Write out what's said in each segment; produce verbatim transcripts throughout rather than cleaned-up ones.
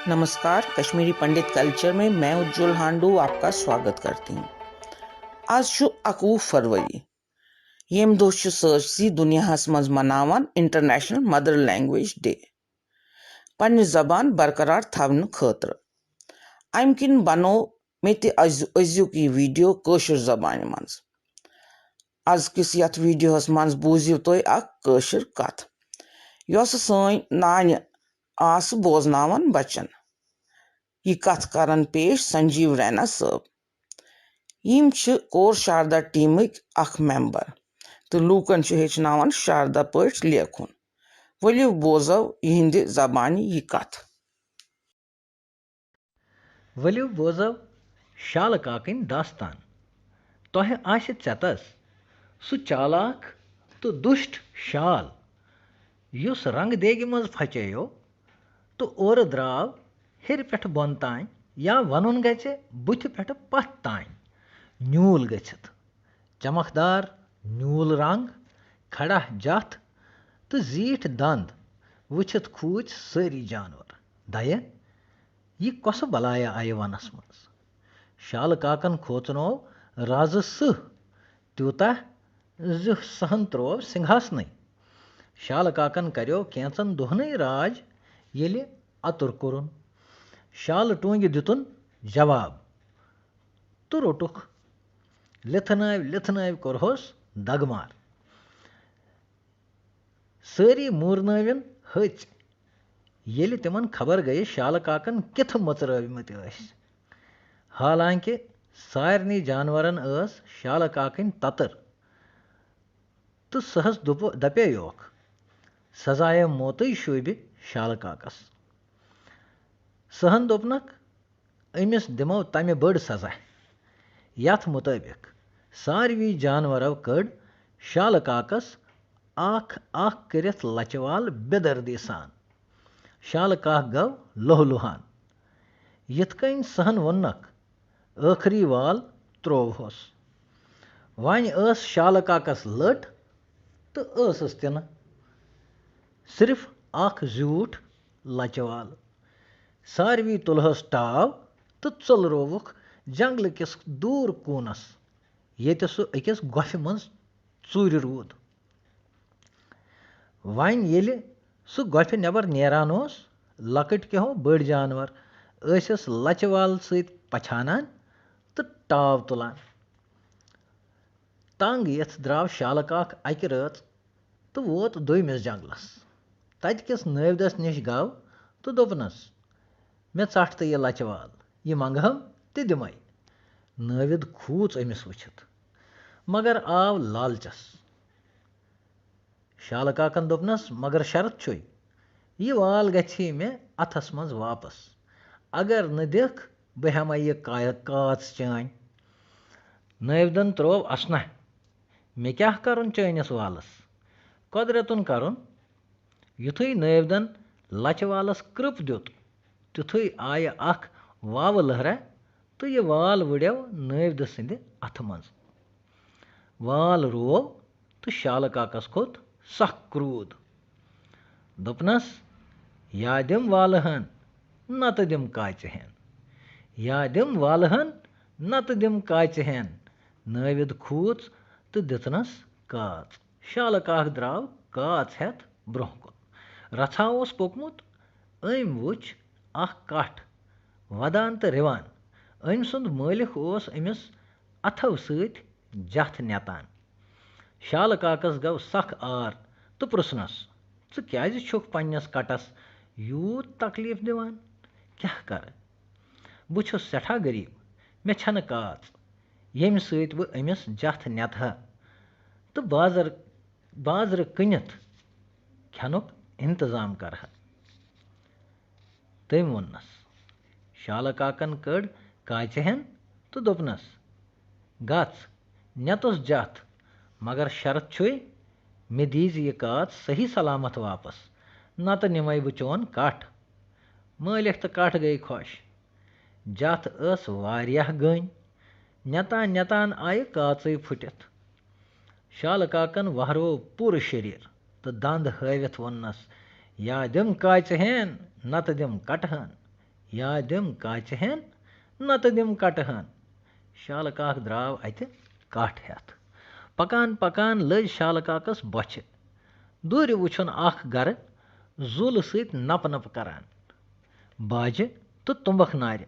नमस्कार, कश्मीरी पंडित कल्चर में मैं उज्जवल हांडू आपका स्वागत करती हूँ। आज छु अकवुह फरवरी। ییٚمہِ دۄہ چھُ سٲرسٕے دُنیاہَس منٛز مناوان انٹرنیشنل مدر لینگویج ڈے، پننہِ زبان برقرار تھاونہٕ خٲطرٕ۔ امہِ کِنۍ بنوو مےٚ تہِ أز-، أزیُک یہِ ویڈیو کٲشِر زبانہِ منٛز۔ أزکِس یتھ ویڈیوہَس منٛز بوٗزِو تُہۍ اکھ کٲشِر کتھ، یۄسہٕ سٲنۍ نانہِ آسہٕ بوزناوان بچن۔ یہِ کتھ کرن پیش سنجیو رینا صٲب۔ یِم چھِ کور شاردا ٹیمٕکۍ اکھ ممبر تہٕ لوٗکن چھِ ہیٚچھناوان شاردا پٲٹھۍ لیکھُن۔ ؤلِو بوزو یِہنٛدِ زبانہِ یہِ کتھ۔ ؤلِو بوزو شالہٕ کاکٕنۍ داستان۔ تۄہہِ آسہِ ژٮ۪تس سُہ چالاک تہٕ دُشٹ شال، یُس رنگ دیگہِ منٛز پھچیو تہٕ اورٕ درٛاو ہیٚرِ پٮ۪ٹھٕ بۄن تام، یا وَنُن گژھِ بُتھِ پٮ۪ٹھٕ پَتھ تام نیوٗل گٔژھِتھ۔ چمکدار نیوٗل رنگ، کھڑا جتھ تہٕ زیٖٹھ دند وٕچھِتھ کھوٗژۍ سٲری جانور۔ دَیہِ، یہِ کۄسہٕ بلایا آیہِ وَنَس منٛز؟ شالہٕ کاکن کھوژنوو رازٕ سٕہہ تیوٗتاہ زِ سہن تروو سنگھاسنٕے۔ شالہٕ کاکن کریو کینژن دۄہنٕے راج، ییٚلہِ اَتُر کوٚرُن۔ شالہٕ ٹونگہِ دِتُن جواب تہٕ روٚٹُکھ۔ لِتھنٲوۍ لِتھنٲوۍ کوٚرہوس دگمار۔ سٲری موٗرنٲوِن ۂژۍ، ییٚلہِ تِمن خبر گٔیہِ شالہٕ کاکن کِتھٕ مٔژرٲومٕتۍ ٲسۍ۔ حالانکہِ سارنٕے جانورن ٲس شالہٕ کاکٕنۍ تتٕر، تہٕ سٕہس دوٚپ-، دپے یوکھ، سزایہ موتٕے شوٗبہِ شالہٕ کاکس۔ سٕہن دوٚپنکھ، أمِس دِمو تمہِ بٔڑ سزا۔ یتھ مُطٲبِق ساروی جانورو کٔڑ شالہٕ کاکس اکھ اکھ کٔرِتھ لچہِ وال بے دردی سان۔ شالہٕ کاک گوٚو لوہ لوہان۔ یِتھ کٔنۍ سٕہن ووٚننکھ، ٲخری وال ترووہوس۔ وۄنۍ ٲس شالہٕ کاکس لٔٹ تہٕ ٲسٕس تہِ نہٕ، صرف اکھ زیوٗٹھ لچہِ وال۔ ساروی تُلہس ٹاو تہٕ ژٔلرووُکھ جنگلہٕ کِس دوٗر کوٗنس، ییٚتہِ سُہ أکِس گۄپھِ منٛز ژوٗرِ روٗد۔ وۄنۍ ییٚلہِ سُہ گۄپھِ نٮ۪بر نیران اوس، لۄکٕٹۍ کینٛہو بٔڑۍ جانور ٲسِس لچہِ وال سۭتۍ پچھانان تہٕ ٹاو تُلان۔ تنگ یِتھ درٛاو شالہٕ کاک اکہِ رٲژ تہٕ ووت دوٚیمِس جنگلس۔ تتہِ کِس نٲوِدس نِش گوٚو تہٕ دوٚپنس، "مےٚ ژٹھ تہٕ یہِ لچہِ وال، یہِ منگہم تہِ دِمے۔" نٲوِد کھوٗژ أمِس وٕچھِتھ، مگر آو لالچس۔ شالہٕ کاکن دوٚپنس، "مگر شرط چھُے، یہِ وال گژھی مےٚ اتھس منٛز واپس۔ اگر نہٕ دِکھ، بہٕ ہٮ۪مے یہِ کا-، کاژ چٲنۍ۔" نٲوِدن تروو اسنہ، "مےٚ کیٛاہ کرُن چٲنِس والس؟ قۄدرتُن کرُن۔" یُتھُے نٲوِدن لچہِ والس کرٕپ دیُت، تیُتھُے آیہِ اکھ واوٕ لہرہ تہٕ یہِ وال وُڑیو نٲوِدٕ سٕنٛدِ اتھٕ منٛز۔ وال روو تہٕ شالہٕ کاکس کھوٚت سخ کرٛوٗد۔ دوٚپنس، "یا دِم والہٕ ہن، نتہٕ دِم کاژِ ہن۔ یا دِم والہٕ ہن، نتہٕ دِم کاژِ ہن۔" نٲوِد کھوٗژ تہٕ دِژنس کاژ۔ شالہٕ کاک درٛاو کاژ ہٮ۪تھ برٛونٛہہ کُن۔ رژھا اوس پوٚکمُت، أمۍ وُچھ اکھ کٹھ وَدان تہٕ رِوان۔ أمۍ سُنٛد مٲلِک اوس أمِس اَتھو سۭتۍ جَتھ نٮ۪تان۔ شالہٕ کاکَس گوٚو سخ آر تہٕ پرٛژھنَس، "ژٕ کیٛازِ چھُکھ پنٛنِس کٹَس یوٗت تکلیف دِوان؟ کیٛاہ کَرٕ؟ بہٕ چھُس سٮ۪ٹھاہ غریٖب، مےٚ چھَنہٕ کاژ، ییٚمہِ سۭتۍ بہٕ أمِس جَتھ نٮ۪تہٕ ہا تہٕ بازر، بازرٕ کٕنِتھ کھٮ۪نُک انتظام کرٕ ہا۔" تٔمۍ ووٚننَس۔ شالہٕ کاکَن کٔڑ کاژِ ہٮ۪ن تہٕ دوٚپنَس، "گژھ، نٮ۪تُس جَتھ، مگر شرط چھُے، مےٚ دیٖزِ یہِ کاژ صحیح سلامت واپس، نتہٕ نِمَے بہٕ چون کٹھ۔" مٲلِک تہٕ کٹھ گٔیہِ خۄش۔ جَتھ ٲس واریاہ گٔنۍ۔ نٮ۪تان نٮ۪تان آیہِ کاژٕے پھُٹِتھ۔ شالہٕ کاکَن وہروو پوٗرٕ شریٖر تہٕ دَنٛد ہٲوِتھ ووٚننَس، "یا دِم کاژِ ہٮ۪ن، نتہٕ دِم کٹہٕ ہن۔" یا دِم کاژِ ہن، نتہٕ دِم کٹہٕ ہن۔ شالہٕ کاک درٛاو اتہِ کٹھ ہٮ۪تھ۔ پکان پکان لٔج شالہٕ کاکس بۄچھِ۔ دوٗرِ وُچھُن اکھ گرٕ زوٗلہٕ سۭتۍ نپہٕ نپہٕ کران۔ باجہِ تہٕ تُمبکھ نارِ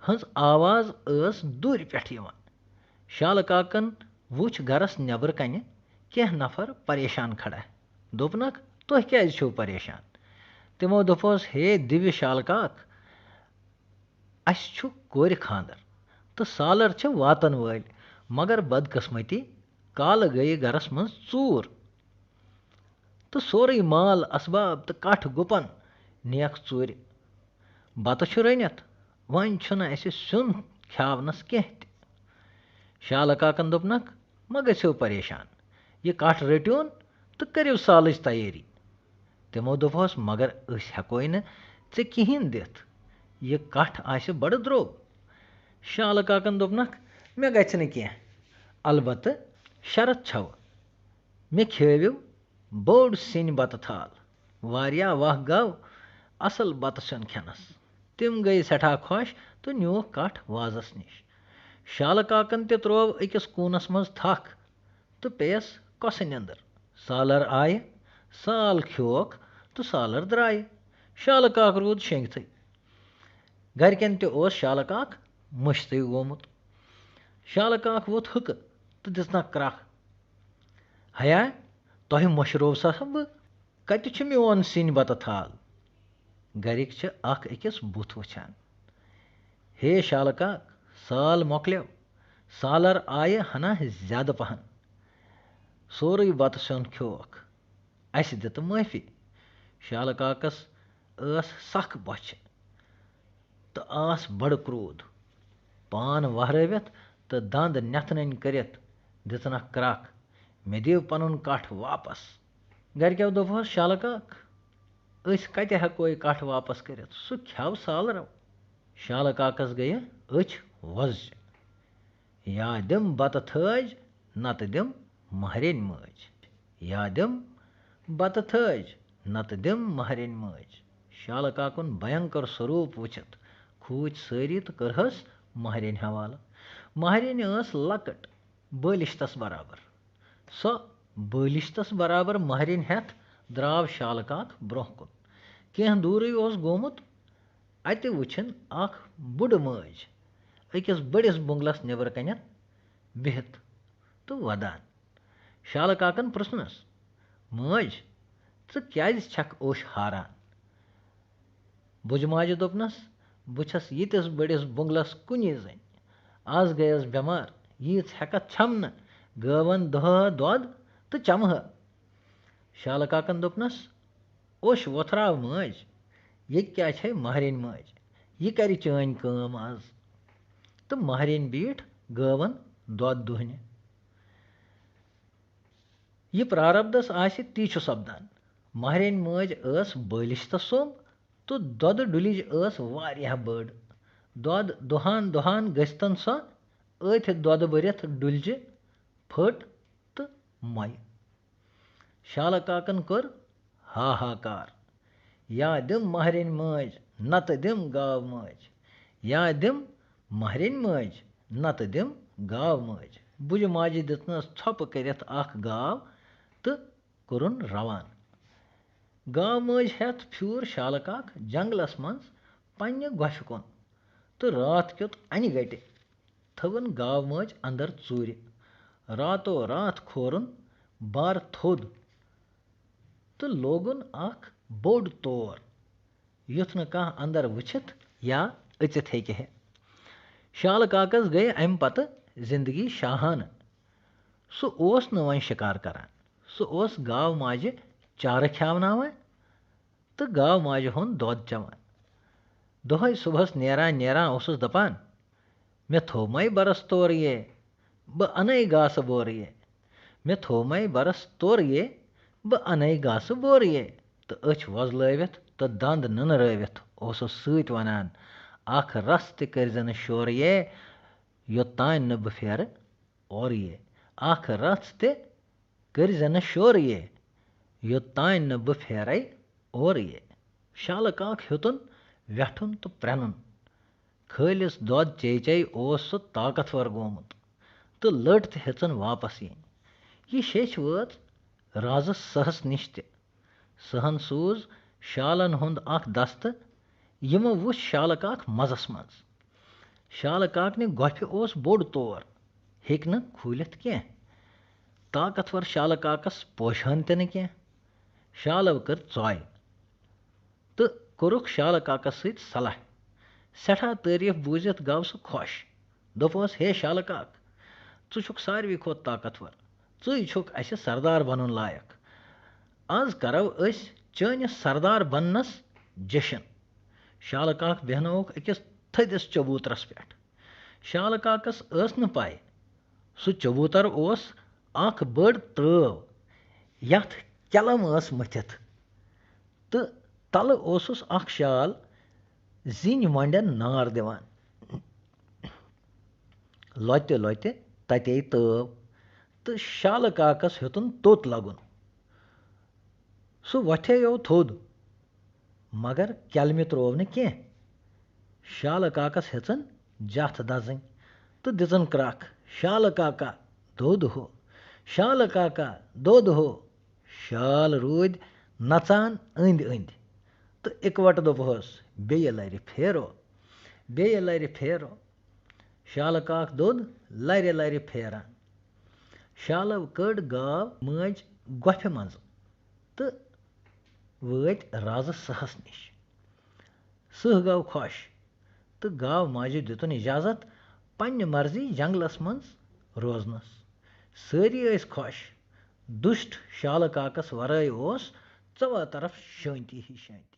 ہٕنٛز آواز ٲس دوٗرِ پٮ۪ٹھ یِوان۔ شالہٕ کاکن وُچھ گرس نٮ۪برٕ کنہِ کینٛہہ نفر پریشان کھڑا۔ دوٚپنکھ، "تُہۍ کیازِ چھِو پریشان؟" تِمو دوٚپُس، "ہے دِوِ شالہٕ کاک، اَسہِ چھُ کورِ خانٛدر تہٕ سالر چھِ واتن وٲلۍ، مگر بدقٕسمتی کالہٕ گٔیہِ گرس منٛز ژوٗر تہٕ سورُے مال اسباب تہٕ کٹھ گُپن نیکھ ژوٗرِ۔ بتہٕ چھُ رٔنِتھ، وۄنۍ چھُنہٕ اَسہِ سیُن کھیاونس کینٛہہ تہِ۔" شالہٕ کاکن دوٚپنکھ، "مہ گٔژھِو پریشان، یہِ کٹھ رٔٹِوُن تہٕ کٔرِو سالٕچ تیٲری۔" تِمو دوٚپہس، "مگر أسۍ ہٮ۪کوے نہٕ ژےٚ کِہیٖنۍ دِتھ، یہِ کٹھ آسہِ بڑٕ درٛوگ۔" شالہٕ کاکن دوٚپنکھ، "مےٚ گژھِ نہٕ کینٛہہ، البتہٕ شرط چھوٕ، مےٚ کھیٲوِو بوٚڑ سِنۍ بتہٕ تھال۔" واریاہ وق گوٚو اصل بتہٕ سیُن کھٮ۪نس۔ تِم گٔیہِ سٮ۪ٹھاہ خۄش تہٕ نیوٗکھ کٹھ وازس نِش۔ شالہٕ کاکن تہِ ترٛوو أکِس کوٗنس منٛز تھکھ تہٕ پیٚیس کۄسہٕ نیٚنٛدٕر۔ سالر آیہِ، سال کھیوکھ تہٕ سالر درٛایہِ۔ شالہٕ کاک روٗد شیٚنگتھٕے۔ گرِکٮ۪ن تہِ اوس شالہٕ کاک مٔشتٕے گوٚمُت۔ شالہٕ کاک ووٚتھ ہُکہٕ تہٕ دِژنکھ کرٛکھ، "ہیا، تۄہہِ مٔشروو سا بہٕ؟ کتہِ چھُ میون سِنۍ بتہٕ تھال؟" گرِکۍ چھِ اکھ أکِس بُتھ وٕچھان۔ "ہے شالہٕ کاک، سال مۄکلیو، سالر آیہِ ہنا زیادٕ پہن۔ سورُے بتہٕ سیُن کھیوکھ، اَسہِ دِ تہٕ معٲفی۔" شالہٕ کاکس ٲس سخ بۄچھِ تہٕ آس بڑٕ کرٛوٗدھ۔ پان وہرٲوِتھ تہٕ دند نٮ۪تھنٕنۍ کٔرِتھ دِژنکھ کرٛکھ، "مےٚ دِیِو پنُن کٹھ واپس۔" گرِکٮ۪و دوٚپہس، "شالہٕ کاک، أسۍ کتہِ ہٮ۪کو یہِ کٹھ واپس کٔرِتھ؟ سُہ کھٮ۪و سالرو۔" شالہٕ کاکس گٔیہِ أچھ وۄزجہِ۔ "یا دِم بتہٕ تھٲج، نتہٕ دِم مہرِنۍ مٲج۔ یا دِم بتہٕ تھٲج، نتہٕ دِم مہرِنۍ مٲج۔" شالہٕ کاکُن بھینکر سوروٗپ وٕچھِتھ کھوٗژۍ سٲری تہٕ کٔرہَس مہرِنۍ حوالہٕ۔ مہرِنۍ ٲس لۄکٕٹ، بٲلِشتس برابر۔ سۄ بٲلِشتس برابر مہرِنۍ ہٮ۪تھ درٛاو شالہٕ کاک برونٛہہ کُن۔ کینٛہہ دوٗرٕے اوس گوٚمُت، اَتہِ وٕچھِن اکھ بُڈٕ مٲج أکِس بٔڑِس بُنگلس نیبرٕ کنٮ۪تھ بِہِتھ تہٕ ودان۔ شالہٕ کاکن پرژھنس، "مٲج، ژٕ کیازِ چھکھ اوٚش ہاران؟" بُجہِ ماجہِ دوٚپنس، "بہٕ چھَس ییٖتِس بٔڑِس بُنگلس کُنی زٔنۍ۔ از گٔیَس بٮ۪مار، ییٖژ ہٮ۪کتھ چھم نہٕ گٲون دۄہہ دۄد تہٕ چمہٕ ہا۔" شالہٕ کاکن دوٚپنس، "اوٚش وۄتھراو مٲج، یہِ تہِ کیٛاہ چھے مہرِنۍ مٲج، یہِ کرِ چٲنۍ کٲم از۔" تہٕ مہرِنۍ بیٖٹھ گٲون دۄد دُہنہِ۔ یہِ پراربدس آسہِ، تی چھُ سپدان۔ مہرِنۍ مٲج ٲس بٲلِشتس سوٚم تہٕ دۄدٕ ڈُلِج ٲس واریاہ بٔڑ۔ دۄد دُہان دُہان گٔژھتن سۄ أتھۍ دۄدٕ بٔرِتھ ڈُلجہِ پھٔٹ تہٕ مۄیہِ۔ شالہٕ کاکن کٔر ہاہاکار۔ "یا دِم مہرِنۍ مٲج، نتہٕ دِم گاو مٲج۔ یا دِم مہرِنۍ مٲج، نتہٕ دِم گاو مٲج۔" بُجہِ ماجہِ دِژنس ژھۄپہٕ کٔرِتھ اکھ گاو تہٕ کوٚرُن روانہٕ۔ گاو مٲج ہٮ۪تھ پھیوٗر شالہٕ کاک جنگلس منٛز پننہِ گۄپھِ کُن تہٕ راتھ کیُتھ انہِ گٹہِ تھٲوٕن گاو مٲج اندر ژوٗرِ۔ راتو راتھ کھورُن بر تھوٚد تہٕ لوگُن اکھ بوٚڑ تور، یُتھ نہٕ کانٛہہ اندر وٕچھِتھ یا أژِتھ ہیٚکہِ ہے۔ شالہٕ کاکس گٔیہِ امہِ پتہٕ زندگی شاہانہٕ۔ سُہ اوس نہٕ وۄنۍ شکار کران، سُہ اوس گاو ماجہِ چارٕ کھیاوناوان تہٕ گاو ماجہِ ہُنٛد دۄد چٮ۪وان۔ دۄہے صُبحس نیران نیران اوسُس دپان، "مےٚ تھوٚومَے برس تورٕ یے، بہٕ اَنَے گاسہٕ بورٕ یے۔ مےٚ تھوٚومَے برس تورٕ یے، بہٕ اَنَے گاسہٕ بورٕ یے۔" تہٕ أچھ وۄزلٲوِتھ تہٕ دند ننرٲوِتھ اوسُس سۭتۍ ونان، "اکھ رژھ تہِ کٔرۍ زِ نہٕ شورٕ یے، یوٚتام نہٕ بہٕ پھیرٕ اورٕ یے۔ اکھ رژھ تہِ کٔرۍ زِ نہٕ شورٕ یے، یوٚتام نہٕ بہٕ پھیرے اورٕ یے۔" شالہٕ کاک ہیوٚتُن ویٹھُن تہٕ پرٛنُن۔ خٲلِص دۄد چے چے اوس سُہ طاقتور گوٚمُت تہٕ لٔٹ تہِ ہیٚژٕن واپس یِنۍ۔ یہِ شیٚچھ وٲژ رازس سٕہس نِش تہِ۔ سٕہن سوٗز شالن ہُنٛد اکھ دستہٕ، یِمو وُچھ شالہٕ کاک مزس منٛز۔ شالہٕ کاکنہِ گۄپھِ اوس بوٚڑ تور، ہیٚکہِ نہٕ کھوٗلِتھ کینٛہہ۔ طاقتور شالہٕ کاکس پوشہن تہِ نہٕ کینٛہہ۔ شالو کٔر ژۄے تہٕ کوٚرُکھ شالہٕ کاکس سۭتۍ صلاح۔ سٮ۪ٹھاہ تعریٖف بوٗزِتھ گوٚو سُہ خۄش۔ دوٚپہوس، "ہے شالہٕ کاک، ژٕ چھُکھ ساروی کھۄتہٕ طاقتور۔ ژٕے چھُکھ اَسہِ سردار بنُن لایق۔ از کرو أسۍ چٲنِس سردار بننس جشن۔" شالہٕ کاک بیہنووُکھ أکِس تھٔدِس چبوترس پٮ۪ٹھ۔ شالہٕ کاکس ٲس نہٕ پَے، سُہ چبوتر اوس اکھ بٔڑ تٲو، یتھ کیلم ٲس مٔتھِتھ، تہٕ تلہٕ اوسُس اکھ شال زِنۍ ونڈٮ۪ن نار دِوان۔ لۄتہِ لۄتہِ تتے تٲو تہٕ شالہٕ کاکس ہیوٚتُن توٚت لگُن۔ سُہ وۄتھییو تھوٚد، مگر کیلمہِ تروو نہٕ کینٛہہ۔ شالہٕ کاکس ہیژٕن جتھ دزٕنۍ تہٕ دِژٕن کرکھ، "شالہٕ کاکا، دوٚد ہو! شالہٕ کاکا، دوٚد ہو!" شال روٗدۍ نژان أنٛدۍ أنٛدۍ تہٕ اِکوٹہٕ دوٚپہوس، "بیٚیہِ لرِ پھیرو، بیٚیہِ لرِ پھیرو۔" شالہٕ کاک دوٚد لرِ لرِ پھیران۔ شالو کٔڑ گاو مٲنٛجۍ گۄپھِ منٛزٕ تہٕ وٲتۍ رازٕ سٕہس نِش۔ سٕہہ گوٚو خۄش تہٕ گاو ماجہِ دِتُن اجازت پننہِ مرضی جنگلس منٛز روزنس۔ سٲری ٲسۍ خۄش۔ دُشٹ شالہٕ کاکس ورٲے اوس ژۄو طرف شٲنتی ہی شٲنتی۔